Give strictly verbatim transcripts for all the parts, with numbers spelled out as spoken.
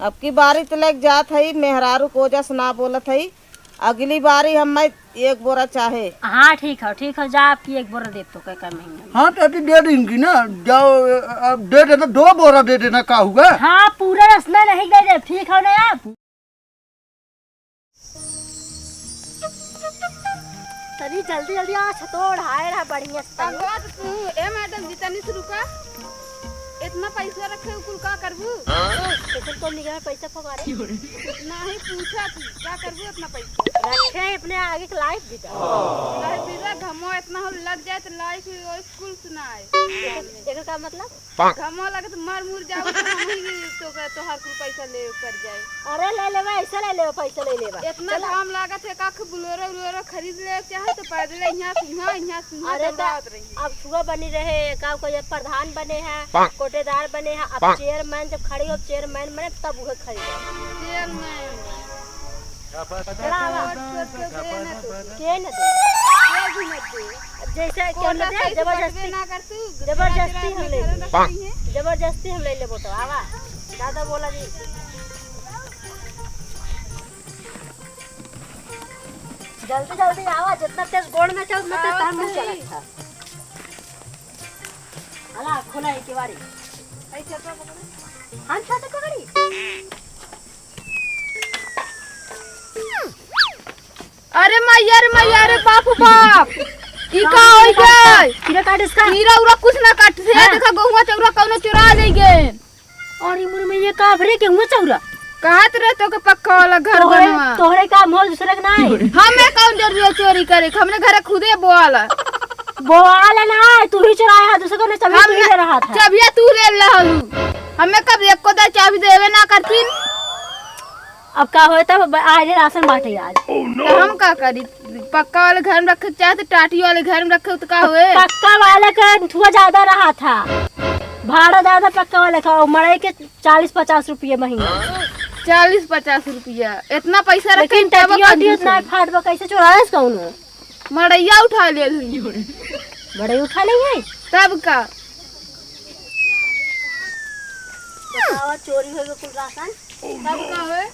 अब की बारी त लेके जात हई, मेहरारू को वजह से ना बोलत हई। अगली बारी हम मैं एक बोरा चाहे। हाँ, ठीक है, ठीक है, जा, अब की एक बोरा देब तोके, कै महीना में। हाँ, तो अभी दे देंगी ना, जाओ, अब दे देना, दो बोरा दे देना, का हुआ? हाँ, पूरा रसना नहीं दे दे, ठीक है ना आप? तनी जल्दी जल्दी आ, छतोड़ हाय रहा बढ़िया से तनी। अब बात तू, ए मैडम जी, तनी से रुका। इतना पैसा रखे हो, कुल का करबू? कैसे तो निगह पैसा फुकारे? इतना ही पूछा थी, का करबू इतना पैसा? रखे अपने आगे के लाइफ भी तो। लाइफ भी रहा, घमो इतना हो लग जाए तो लाइफ भी वही कुल सुनाए। एकर, एकर का मतलब? घामो लगे तो मर मुर जाओ, तो हम ही तो के तोहार कुल पैसा ले कर जाए। अरे ले लेबे, ऐसे ले लेबे, पैसा ले लेबे। इतना चला। घाम लागत है, का बुलेरो उलेरो खरीद ले चाहे तो पैदल यहाँ से यहाँ, यहाँ से यहाँ अरे तो तो बात रही। अब सुबह बनी रहे, का कोई प्रधान बने हैं, कोटेदार बने हैं, अब चेयरमैन जब खड़ी हो, चेयरमैन बने तब उहे खरीदे। चेयरमैन। चला आवा। के न दे? के भी न दे। जैसे के न दे, जबरदस्ती, जबरदस्ती हम ले लेबो। जबरदस्ती हम ले लेबो तो आवा। ज्यादा बोला जी। जल्दी जल्दी आवा, जितना तेज गोड़ में चल, उतना तेज हम चलत था। अला, खोला है केवाड़ी। हम छत पकड़ी। अरे मैया रे मैया रे बाप बाप, ई का होई गए? कीड़ा काट इसका। कीड़ा उड़ा कुछ ना काट से। हाँ। देखा गहुआ चौरा कौनो चुरा ले गए। और ई मुर में ये का भरे के हुआ चौरा? कहत रहे तो के पक्का वाला घर तोहरे, बनवा। तोहरे का मोल दूसरे के नाई। हमें कौन जरूरी है चोरी करे? हमने घरे खुदे बोआला। बोआला ना, तू ही चुराया है, दूसरे को ने चाबी हम तू ही ना, ले रहा था। चाबिया तू ले ला हलू। हमें कब एको दा चाबी देवे ना करतीन। अब का होए तब ब-, आज राशन बांटे आज। तो हम का करी? पक्का वाले घर में रखे चाहे तो टाटी वाले घर में रखे तो का होए? पक्का वाले का थुआ ज्यादा रहा था, भाड़ा ज्यादा पक्का वाले का, और मड़ई के चालीस पचास रुपये महीना। चालीस पचास रुपया, इतना पैसा रखे लेकिन तब टटिया उटिया कंजूस ना है। फाटबा कैसे चुराएस कौनो? मड़ैया उठा ले हई। मड़ैया उठा ले हई? तब का? बतावा, चोरी हो गए कुल राशन। तब का होए?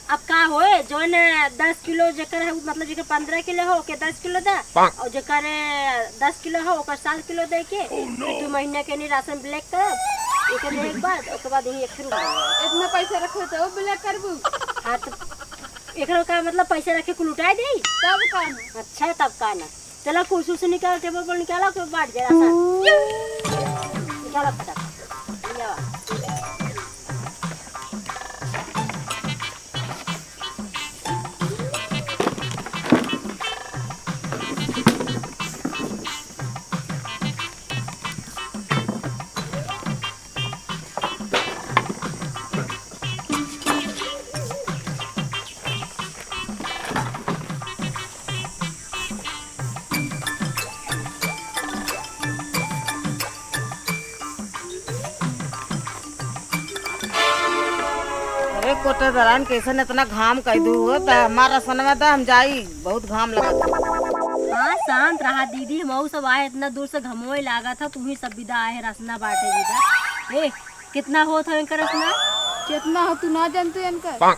अब का होए, जौन दस किलो जेकर है, मतलब जेकर पन्द्रह किलो हो, ओके दस किलो दे, और जेकर दस किलो हो, ओकर सात किलो दे के, फिर दू महीना के नहीं राशन ब्लैक करब, एके दे एक बार, ओके बाद यही एक फिर उठाई। इतना पैसा रखे तो ब्लैक करबू? हाँ, तो एकरो का मतलब पैसा रखे कुल उठाई देई? तब का ना? अच्छा, तब का ना? चला, कुर्सी से निकाल, टेबल पर निकाला, कोई बांट दे राशन। निकाला फटाफट। ले आवा। अरे कोटेदारान, कैसन इतना घाम कइ दू हो, त हमार रसनवा द, हम जाई, बहुत घाम लगत है। हाँ, शांत रहा दीदी, हमहू सब आए, इतना दूर से घमोए लागत है, तुही सब बिदा आए, रसना बांटे बिदा। ए, कितना होत है इनकर रसना? कितना हो, तू ना जानते इनकर?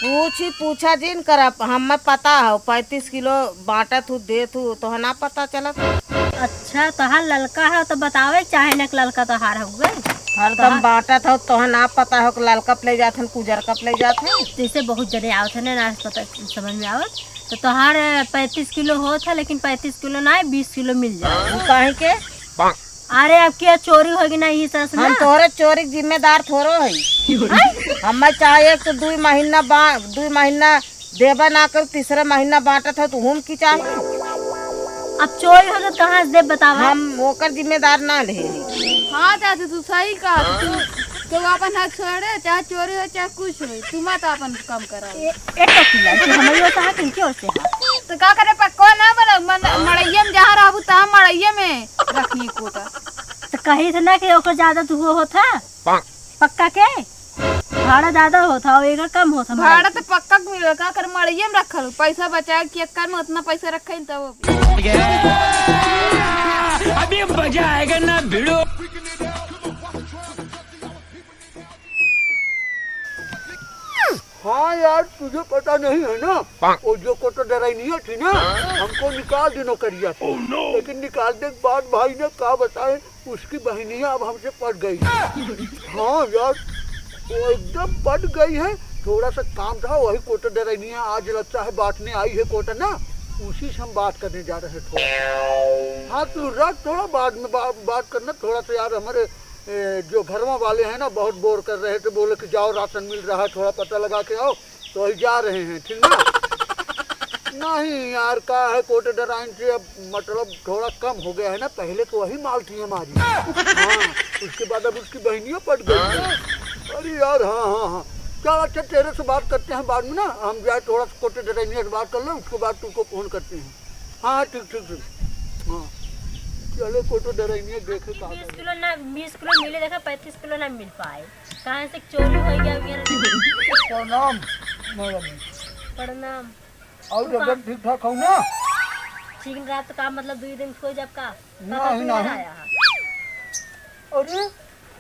पूछी पूछा जिन करब, हमें पता हो, पैंतीस किलो बांटत हूँ, देत हूँ, तोहे ना पता चलत? अच्छा, तोहार ललका है तो बतावे के चाहे न कि ललका तोहार हउवे। हरदम तोहार बांटत हो, तोहे ना पता हो कि ललका पे ले जात हन, कुजरका पे ले जात हन। जैसे बहुत जने आवत है ना, ना पता समझ में आवत, तो तोहार पैंतीस किलो होत है, लेकिन पैंतीस किलो ना, बीस किलो मिल जाए। उ काहे के? अरे, अब क्या चोरी होगी ना, ई तरह से हम ना। तोहरे चोरी के जिम्मेदार थोड़ो हई। हैं? हमें चाहे एक तो दुई महीना बा-, दुई महीना देबे ना कर, तीसरे महीना बांटत हो, तो हम की चाही? अब चोरी हो तो कहाँ से देब, बतावा? हम ओकर जिम्मेदार ना ले हई। हाँ चाची, तू सही कहा। तू, तू अपन हक छोड़े, चाहे चोरी हो, चाहे कुछ हो, तू मत अपन काम करा। ए, ए टोकिया, तू हमरी ओर से हा, किनके ओर से हा? तो का करे, पक्का ना बना, मन, मड़ैया में जहाँ रहबू, तहाँ मड़ैया में रखनी कोटा। तो कही थे ना कि ओकर ज्यादा तू होत हा? पक्का के? भाड़ा ज्यादा होत हा, और एकर कम होत हा भाड़ा मड़ैया। तो पक्का के मिले, का करे, मड़ैया में रखल, पैसा बचाए के चक्कर में उतना पैसा रखे तब। अभी मजा आएगा ना भिड़ो। हाँ यार, तुझे पता नहीं है ना, वो जो कोटो डराइनिया थी ना, हमको निकाल दी नौकरिया से। लेकिन निकालने के बाद भाई ने का बताए, उसकी बहनिया अब हमसे पट गई। हाँ यार, वो एकदम पट गई है। थोड़ा सा काम था, वही कोटो डराइनिया आज लगता है बांटने आई है कोटा ना, उसी से हम बात करने जा रहे हैं थोड़ा। हाँ, तू रख, थोड़ा बाद में बा-, बात करना। थोड़ा सा यार, हमारे ए, जो घरवा वाले हैं ना, बहुत बोर कर रहे थे, बोले कि जाओ, राशन मिल रहा है, थोड़ा पता लगा के आओ। तो वही जा रहे हैं, ठीक ना? नहीं यार, का है, कोटे डराइन से अब मतलब थोड़ा कम हो गया है ना, पहले तो वही माल थी हमारी। हाँ, उसके बाद अब उसकी बहनियों पट गई है। अरे यार, हाँ, हाँ, हाँ। चल, अच्छा, तेरे से बात करते हैं बाद में ना, हम जाए थोड़ा सा कोटे डराइनिया से बात कर लें, उसके बाद तुमको फोन करते हैं। हाँ, ठीक, ठीक, ठीक। हाँ। चलो, कोटो डराइनिया देखे का बीस करे। किलो ना, बीस किलो मिले, देखा, पैंतीस किलो ना मिल पाए। कहाँ से चोरी हो गया मेरा? प्रणाम, मैडम। प्रणाम। और तू एकदम कहाँ? ठीक ठाक हो ना? ठीक रहा तो का मतलब, दो दिन खो जब का? नहीं, पता नहीं। आया है। अरे,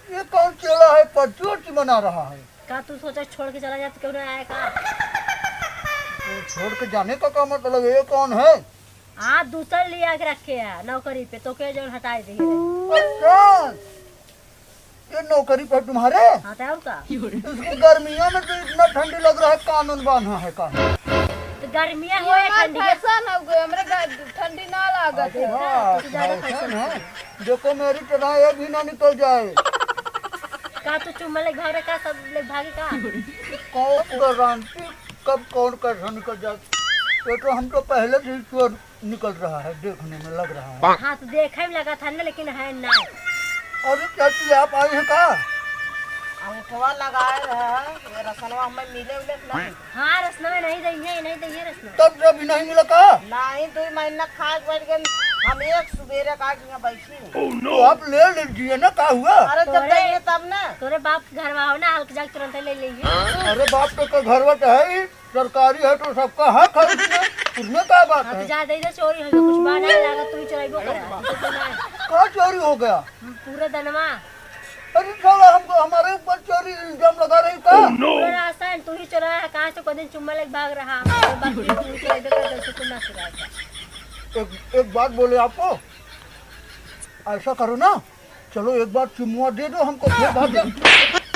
ये कौन चेला है, पर्ची वर्ची बना रहा है? का तू सोचा छोड़ के चला जाए तो क्यों ना आए का? तो छोड़ के जाने का, का मतलब, ये कौन है? हाँ, दूसर लिया के रखे है नौकरी पे, तो के जौन हटाए दिए रहे। अच्छा, ये नौकरी पर तुम्हारे? हाँ, तो और का? इसको गर्मियों में तो इतना ठंडी लग रहा है, कानून बांधा है का? तो गर्मिया हो ये या हमार ठंडी? फैशन हो गए, हमरे ग-, ठंडी ना लागत है। अच्छा, तो ज्यादा फैशन फैशन है। है। देखो मेरी तरह ये भी ना निकल जाए। का तू चुम्मा लेके भाग रहा, का सब लेके भागे का? कौन गारंटी कब कौन कैसा निकल जाए? ये तो हम तो पहले से ही चोर निकल रहा है, देखने में लग रहा है। हाँ, तो देखे में लगा था ना, लेकिन है ना। अरे चाची, आप आई हैं का? अंगूठवा लगाए रहे हैं, ये रसनवा हमें मिले उले कि नहीं? हाँ, रसनवा नहीं दई है, नहीं दई है रसनवा। तब से अभी नहीं मिला का? नहीं, दो महीना खा के बैठ गए, हम एक सुबेरे का के यहाँ बैठी हैं। तो आप ले लीजिए ना, का हुआ? अरे जब तोरे, दइए तब ना। तोरे बाप के घरवा हो ना, हल्क जाके तुरंत ले लेंगे। अरे बाप के तो घरवा तो है ही, सरकारी है तो सबका हक है उसमें, उसमें का बात हाँ, तो है? जा दे दे, चोरी हो गया, कुछ बा ना लागत, तू ही चोराइबो करा, तू तो ना। का चोरी हो गया? पूरा दनवा। अरे साला, हमको, हमारे ऊपर चोरी इल्जाम लगा रही का? पूरा राशन तू ही चोराया है, कहाँ से को दिन चुम्मा लेके भाग रहा, और बाकी तू ही चोराइबे कर, जैसे तू ना चुराया था। एक, एक बात बोले आपको, ऐसा करो ना, चलो एक बार चुम्मा दे दो हमको, फिर भाग जाओ।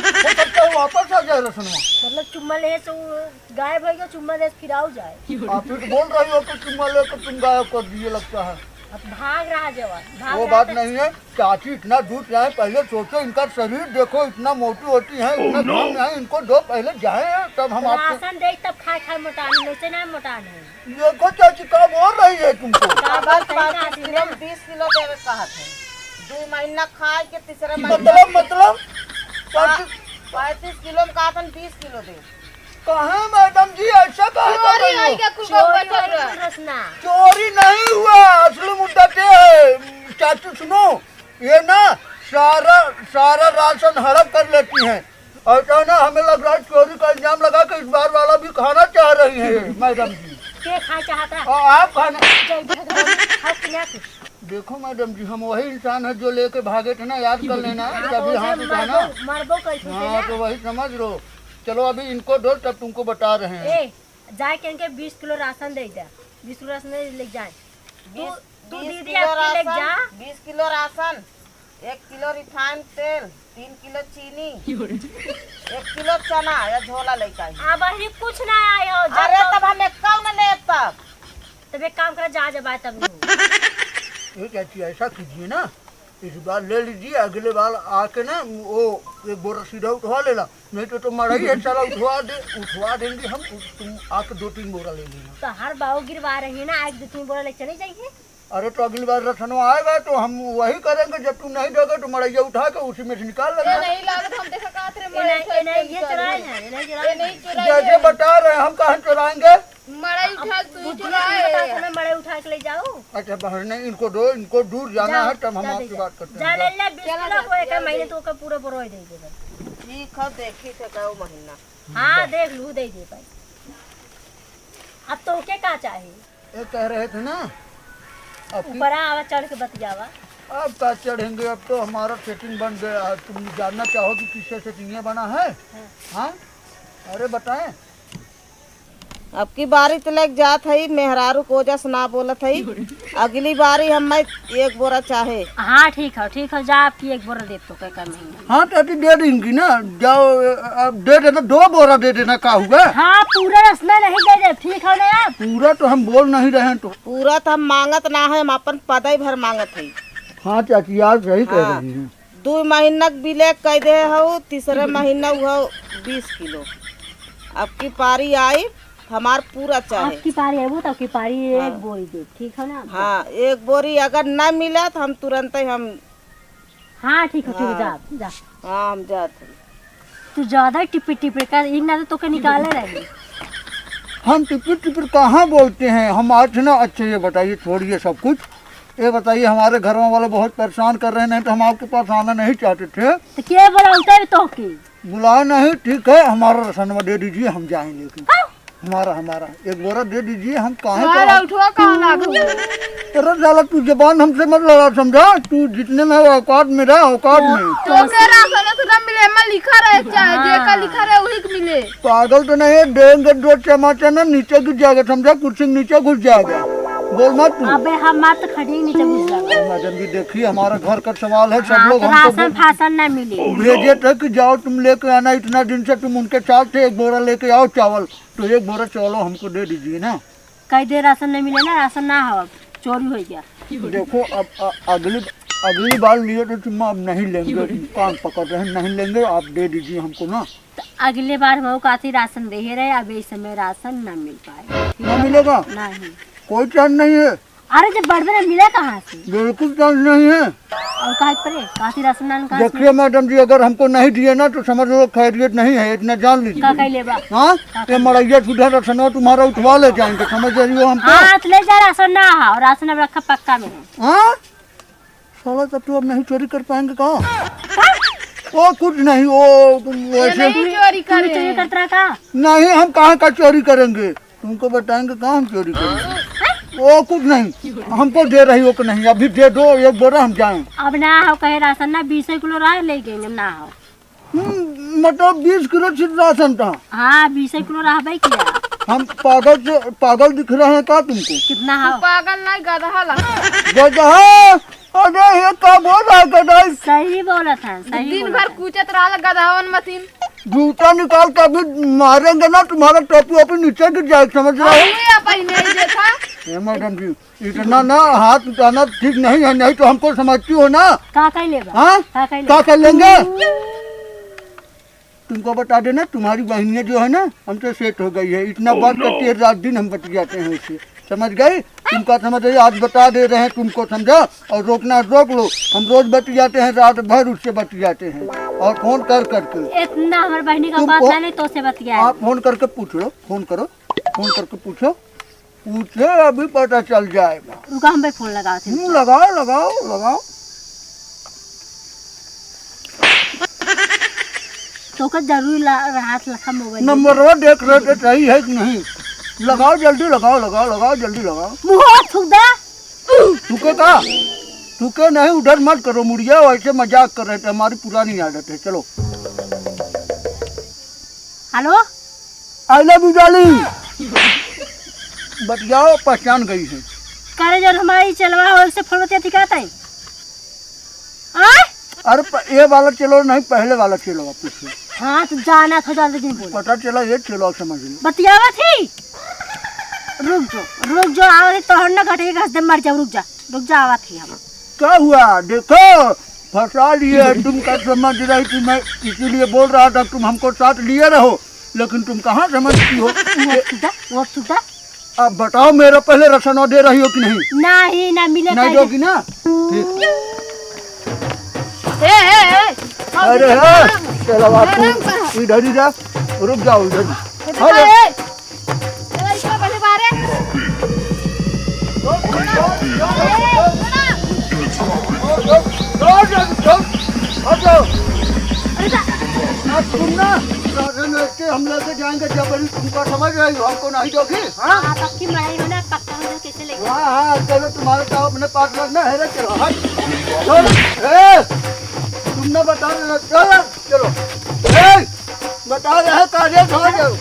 हो सकता है वापस आ जाए रसनवा। मतलब चुम्मा ले से वो गायब हो गया, चुम्मा ले से फिर आओ जाए। आप ही तो बोल रही हो कि चुम्मा लेकर तुम गायब कर दिए लगता है। अब भाग रहा जवान, भाग वो रहा बात तो नहीं है, चाची इतना दूर से आए, पहले सोचो इनका शरीर देखो, इतना मोटी होती है, इतना दूर से आए, इनको दो पहले जाए, तब हम आपको राशन दे तब खाए खाए मोटान, वैसे ना मोटान है। देखो चाची, का बोल रही है तुमको? का बात बात है, का पैंतीस किलो, दिले? बीस किलो देवे कहत है। दो महीना खाए के तीसरे महीना मतलब, मतलब? हाँ, पैंतीस पैंतीस किलो में कहत हन बीस किलो दे। कहाँ मैडम जी, ऐसा काहे कर चोरी रही हो? होई के कुल चोरी गौवा होई चल रहा। कुल रसना। चोरी नहीं हुआ, असली मुद्दा के है। चाची सुनो, ये ना सारा, सारा राशन हड़प कर लेती हैं। और तो ना, हमें लग रहा है चोरी का इल्जाम लगा के इस बार वाला भी खाना चाह रही है मैडम जी। के खाए चाहता है? और आप खाना जल्दी से दे, खाओ कि ना कुछ? देखो मैडम जी, हम वही इंसान है जो लेके भागे थे ना, याद कर लेना, हाँ, तभी तो हाथ उसे उठाना। मरबो, मरबो कैसे हाँ, ना? तो वही समझ लो। चलो अभी इनको दो, तब तुमको बता रहे हैं। ए, जाए के इनके बीस किलो राशन दे दे, बीस किलो राशन दे, ले जाए। तू, बीस, तू बीस दीदी किलो आपकी ले राशन, जा। बीस किलो राशन, एक किलो रिफाइन तेल, तीन किलो चीनी, एक किलो चना या झोला लेके आई। अब अभी कुछ ना आए हो, जब अरे तो तब हम एक कौन ले तब? तब एक काम करा, जा जब आए तब। ये चाची, ऐसा कीजिए ना, इस बार ले लीजिए, अगले बार आके ना वो एक बोरा सीधा उठवा लेला, नहीं तो, तो मड़ई है साला, उठवा दे, उठवा देंगे हम, तुम आके दो तीन बोरा ले लेना। तो हर बाऊ गिरवा रही है ना, आज दो तीन बोरा ले चले जाइए। अरे तो अगली बार रसनवा आएगा तो हम वही करेंगे, जब तुम नहीं दोगे तो मड़ैया उठा के उसी में से निकाल लेंगे। ये नहीं लागत, हम देखा का रे ये मड़ई नहीं, ये नहीं, ये चुराए हैं, ये नहीं चुराए ये नहीं हैं। चुराए जैसे हैं। बता रहे हैं, हम कहाँ चुराएंगे? मड़ई उठा के तू ही बुद्धू चुराए। नहीं बताता, हमें मड़ई उठा के ले जाओ। अच्छा बहन, नहीं, इनको दो, इनको दूर जाना जाओ, है, तब हम जा आपसे दे, बात करते जा हैं। ले ले, बीस चला किलो जा, को एक जा महीने दे। तो ओकर पूरा बोरोई दे देबे। ठीक है, देखी थे कई महीना। हाँ, देख लू, दे दे भाई। अब तो के का चाही? ये कह रहे थे ना, अब की ऊपरा आवा, चढ़ के बतियावा। अब का चढ़ेंगे, अब तो हमारा सेटिंग बन गया। तुम जानना चाहो कि किससे सेटिंग बना है? हाँ। हाँ? अरे बताएं, अब की बारी त लेके जात हई, मेहरारू को वजह से ना बोलत हई। अगली बारी हम मैं एक बोरा चाहे। हाँ, ठीक है, ठीक है, जा, अब की एक बोरा देब तोके, कम ही। हाँ, चाची, दे देंगी ना, जाओ, अब दे देना, दो बोरा दे देना, का हुआ? हाँ, पूरा रसना नहीं दे दे, ठीक है ना आप? पूरा तो हम बोल नहीं रहे हैं तो। पूरा तो हम मांगत ना है, हम अपन पदई भर मांगत है। हाँ, चाची, यार सही कह हाँ। रही हैं। दू महीना के बिले कह दे हऊ, तीसरे महीना उहो बीस किलो। अब की पारी आई, हमार पूरा चाहे। अब की पारी आइबो, तब की पारी हाँ। एक बोरी दे, ठीक है ना? हाँ, एक बोरी अगर ना मिला तो हम तुरंत ही हम हाँ, ठीक है, ठीक है, हाँ। जा, जा। हाँ, हम जात हई। तू ज्यादा टिपिर टिपिर कर, ई ना तो तोके निकाले रही। हम टिपिर टिपिर कहाँ बोलते हैं? हम आज ना, अच्छा ये बताइए, छोड़िए सब कुछ। ये बताइए, हमारे घर वाले बहुत परेशान कर रहे हैं, नहीं तो हम आपके पास आना नहीं चाहते थे। तो के बोला उतर तोके? बुलाए नहीं, ठीक है, हमारा रसनवा दे दीजिए, हम जाएं लेके। हाँ? हमारा, हमारा एक बोरा दे दीजिए, हम काहे यार, को उठवा कहाँ लागल? अरे साला, तू जबान हमसे मत लड़ा, समझा? तू जितने में औकात में रह, औकात में। तो के राशन तो ना मिले, एमा लिखा रहे चाहे, हाँ। जेका लिखा रहे वही के मिले। पागल तो नहीं है, देंगे दो चमाचा ना, नीचे गिर जाएगा, समझा? कुर्सी के नीचे घुस जाएगा। बोल मत तू। अबे हम मत खड़ी, नीचे घुस जाएगा। मैडम जी, देखिए, हमारा घर का सवाल है, सब हाँ, लोग तो हमको राशन बोल-, फासन ना मिले। भेजे थे कि जाओ तुम लेके आना, इतना दिन से तुम उनके साथ थे, एक बोरा लेके आओ चावल। तो एक बोरा चावल हमको दे दीजिए ना। कई देर राशन नहीं मिले ना, राशन ना हो, चोरी हो गया। देखो, अब अ-, अगली, अगली बार लिए तो तुम अब नहीं लेंगे, कान पकड़ रहे हैं, नहीं लेंगे, आप दे दीजिए हमको ना। तो अगले बार हम काफी राशन दे रहे, अब इस समय राशन ना मिल पाए। ना मिलेगा? नहीं। कोई चांस नहीं है? अरे, जब बढ़बे ना मिले कहाँ से? बिल्कुल चांस नहीं है। और काहे परे? काशी राशन नान कहाँ से? देखिए मैडम जी, अगर हमको नहीं दिए ना तो समझ लो खैरियत नहीं है, इतना जान लीजिए। का कह लेबा? हाँ? का ये कह मड़ैया सुधा राशन तुम्हारा उठवा ले जाएंगे, समझ रही हो हमको? हाँ, तो ले जा, राशन ना है और राशन अब रखा पक्का में है। हाँ? साला, तब तो अब नहीं चोरी कर पाएंगे का? हाँ? वो कुछ नहीं, वो तुम ये वैसे नहीं चोरी तू करे। चोरी करता रहा का? नहीं, हम कहाँ का चोरी करेंगे? तुमको बताएंगे कहाँ हम चोरी करेंगे? वो कुछ नहीं, हमको दे रही हो कि नहीं? अभी दे दो एक बोरा, हम जाएं। अब ना हो कहे राशन ना, बीस किलो रहा ले गए, ना हो। हम्म, मतलब बीस किलो सिर्फ राशन था? हाँ, बीस किलो रहबे किया। हम पागल से, पागल दिख रहे हैं का तुमको? कितना हो? तू पागल नहीं, गदहा लगा। गदहा? अरे, ये का बोल रहा है, गदहा? सही बोलत है, सही दिन बोलत भर है। कूचत रहल गदहावन मतीन। जूता निकाल के अभी मारेंगे ना, तुम्हारा टोपी वोपी नीचे गिर जाएगा, समझ रहे हो? अरे, आप ही नहीं देखा। हे मैडम जी, इतना ना हाथ उठाना ठीक नहीं है, नहीं तो हमको समझती हो ना। का कर लेबा? हाँ? का कर लेबा? का कर लेंगे? तुमको बता देना, तुम्हारी बहनिया जो है ना, हमसे सेट हो गई है। इतना बात करती है, रात दिन हम बतियाते हैं उससे, समझ गई? तुमका समझ आई, आज बता दे रहे हैं तुमको, समझा? और रोकना रोक लो, हम रोज बतियाते हैं, रात भर उससे बतियाते हैं और फोन कर करके। इतना हमारे बहनी का तुम बात फो-, ना नहीं तो से बतिया। आप फोन करके पूछ लो, फोन करो, फोन करके पूछो, पूछे अभी पता चल जाएगा। रुका, हम पे फोन लगाओ थे। हम्म, लगाओ, लगाओ, लगाओ। तो का जरूरी ला-, रहा था लखा मोबाइल। नंबरवा देख रहे थे सही है कि नहीं। लगाओ जल्दी, लगाओ, लगाओ, लगाओ, जल्दी लगाओ। मुँह थूक दे। थूके का? थूके नहीं, उधर मत करो मुड़िया, वैसे मजाक कर रहे थे, हमारी पुरानी आदत है। चलो। हेलो। I love you darling। बतियाओ, पहचान गई है। करे जौन हमारी चेलवा हो, इससे फोन बतिया थी का ताई? आय? अरे प-, ये वाला चेलवा नहीं, पहले वाला चेलवा पूछो। हाँ, तो जाना था, जल्दी नहीं बोल। पता चला ये चेलवा समझ लो। बतियावा थी। रुक जो, रुक जो, आवा थी, तोहर ना घटे के हंस दे मर जाओ, रुक जा, रुक जा, आवा थी हम। क्या हुआ? देखो, फंसा लिए, तुम का समझ रही थी मैं, इसीलिए बोल रहा था तुम हमको साथ लिए रहो, लेकिन तुम कहाँ समझती हो? वो सुधा, वो सुधा। अब बताओ, मेरा पहले रसनवा दे रही हो कि नहीं? नहीं, ना मिले नहीं कहीं। दोगी ना? ठीक। ए, ए, ए, अरे, ए, चलो, आप अरे, तुम इधर ही जा, रुक जाओ इधर ही। ए, अरे। ए, चलो, इसको पहले बाहर है। अब तुम ना, हम लेके जाएंगे जबरी, तुमको समझ रही हो, हमको नहीं दोगी, हाँ? आप पक्की मड़ाई हो ना, पक्का हो ना, कैसे लेंगे? हाँ, हाँ, चलो, तुम्हारे तो अपने पास लगना है रे, चलो, हट। चल, ए, तुमने बता देना, चलो, चलो। ए, बता रहे, काजे खा जाओ।